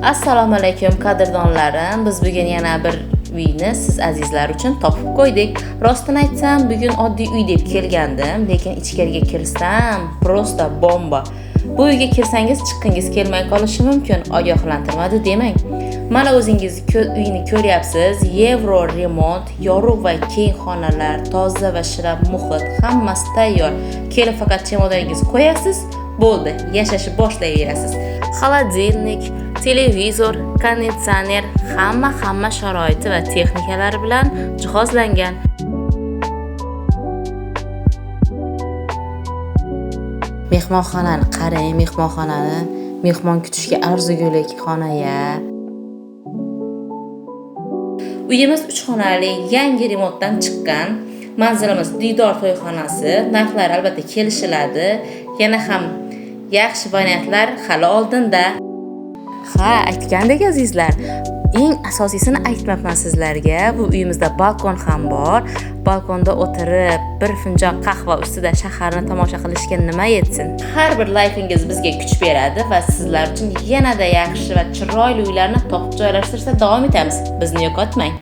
Assalomu alaykum, qadrdonlarim. Biz bugun yana bir uyni siz azizlar uchun topib qo'ydik. Rostini aytsam, bugun oddiy uy deb kelgandim, lekin ichkariga kirsam, просто bomba. Bu uyga kirsangiz chiqqingiz kelmay qolishi mumkin, ogohlantirmadi demang. Mana o'zingiz uyni ko'ryapsiz. Yevro remont, yorug' va keng xonalar, toza va shirin muhit, hammasi tayyor. Kelib faqat chemodaningizni qo'yasiz, bo'ldi, yashashni boshlayverasiz. Холодильник, televizor, konditsioner, hamma sharoiti va texnikalari bilan jihozlangan. Mehmonxonani qarang, mehmonxonani, mehmon kutishga arzigulik xona-ya. Uyimiz 3 xonali, yangi remontdan chiqqan. Manzilimiz Diydor to'yxonasi. Narxlar albatta kelishiladi. Yana ham yaxshi variantlar hali oldinda. Ha, aytgandek azizlar, eng asosiysini aytmabman sizlarga. Bu uyimizda balkon ham bor. Balkonda o'tirib, bir finjon qahva ustida shaharni tomosha qilishga nima yetsin? Har bir laykingiz bizga kuch beradi va sizlar uchun yanada yaxshi va chiroyli uylarni topib joylashtirishda davom etamiz. Bizni yo'qotmang.